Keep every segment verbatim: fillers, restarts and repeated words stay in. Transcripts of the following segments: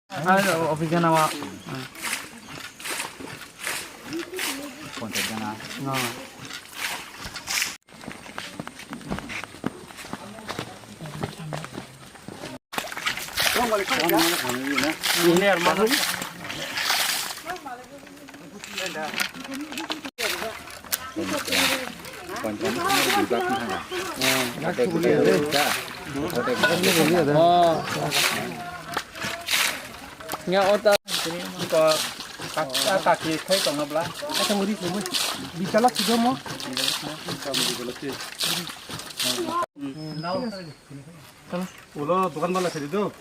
Ah, office jana wa. Contact jana. No. Nya ota ko kaki khai tong bla. Asa muri sumui. Bitala kidomo. Ulo dokan bala khadi do.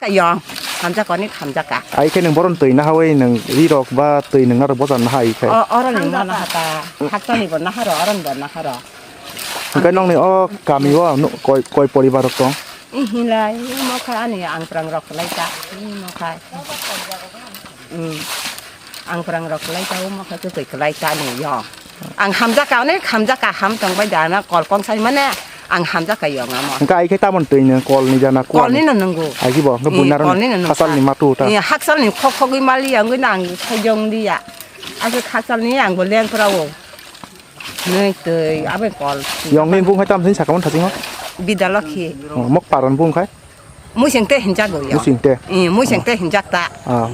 Kayong, hamjak oni hamjak ka. Ai khe nwng boron twi nahawi nwng ri rok ba twi nwng narok bojan naha ai khe. O, oron ni ma naha ta, hakta ni bo naha ro, oron bo naha ro. Hwnkhe nokni o kami o nu-, koi, koi poribar rok tong? Ih, hinlai, imo kha ani ang prang rok lai ta, imo kha. Hmm. Ang prang rok lai ta, imo kha twi kwlai ta ni yo. Ang hamjak ka, onek hamjak ka, ham tong bai da na, kol kong sai mane, ang hamjak ka yong amo. Hwnkhe ai khe tamon twi nwng kol ni jana kuan? Kol ni no nwngo. Ai khe bo, hwnkhe buina rok ni haksal ni matu ta. Iya, haksal ni khok khogwi mali ya, wngwi na ang sai jong di ya. Ai khe haksal ni ang bo leng pra o. Nui twi, abe kol. Yong ni bung hai tam sini sakamo thasingo? Bidalokhi. Oh, mok paron bung khai? Musing te hinjago ya. Musing te? Eh, musing te hinjak ta. Ah.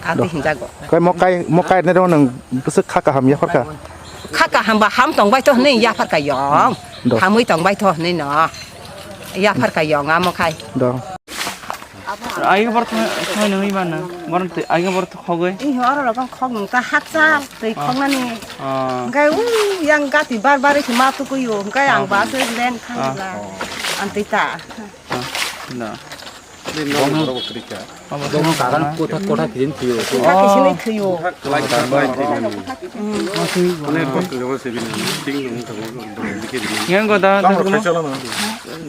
Ati hinjago. Kai mokai, mokai ne dong nang besek kha kaham ya phar kha? Kha kaham ba ham tong bai to ne ya phar ka yong. Do. Hamui tong bai to ne no. Ya phar ka yong amo khai. Do. Ai bor thoi nang iman na. Bor thoi, ai bor thoi khogoi. Ih, oro rok khok nung ta hakchal twi khok nani. Ah. Hwnkhe u yang gati bar bar se ma tukui o. Hwnkhe ang ba se len thang la. Antwi ta. Ah, no. Bono kagan kotha kotha kirin thwiyo. Kotha kisinwi thwiyo. Yang kota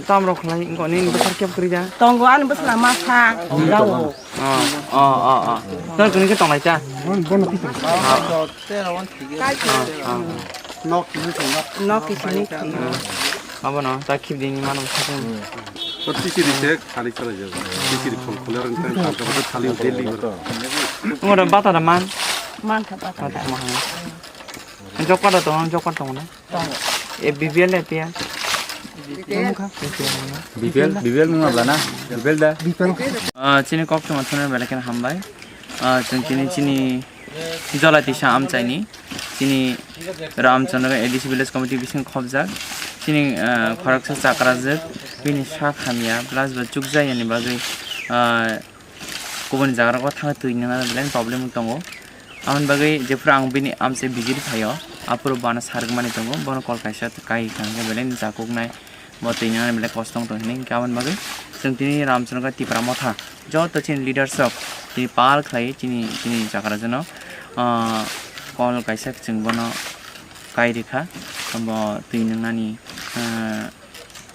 tam rok khlai ko ni besar kep kri ja. Tongo ani besar ma sa. Jawo. Ah, ah, ah, ah. Nang kuni ke tonglai cha. Nok kisinwi thwiyo. Abono ta khibdini mano sakung. Tisi ri se khali chala jago. Tisi ri khol kholer ntang khali daily. Ngora bata da man. Man kha bata. Bata man. Jokpa da tong, jokpa tong na. Tongo. E B P L, A P L. B P L, B P L mung abla na? B P L da? Ah, chini kok chuma thuna belakin hambai. Ah, chini chini Jolai tisa amchaini chini Ramchandra A D C Village Committee bising khobjak chini, ah, khoroksa chakrajwk bini sak hamya plus ba chukjayani bagwi, ah, kubun jaga rogo thangwi twi nana belai problem tongo. Aboni bagwi jephuru ang bini amchai visit phaio, aphuru bana sarwkmani tongo, bono kol kaisa kai kha hwnkhe belai jakuknai. Bo twi nang belai kosto wng tong hini, hwnkhe aboni bagwi chwng tini Ramchandra Tipra Motha joto chini leaders rok tini pal khlai chini, chini chakrajwkno, ah, kol kaisa chwng bono kai rikha, bo twi nwngnani, ah,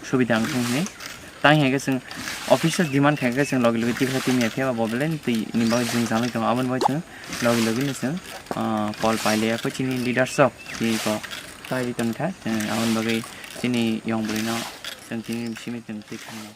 subida wngthung hini. Tang hwnkhe chwng office o demand khaikhe chwng logi logi tikhlai timi ya phiya bo belai twi ni bagwi jwngjal wng tongo, aboni bagwi chwng logi logi no chwng, ah, kol pailaiya kho chini leaders rok twi ko. Taiwi tongkha, eh, aboni bagwi chini yong bwrwino chwng tini simi chwng twi khainai.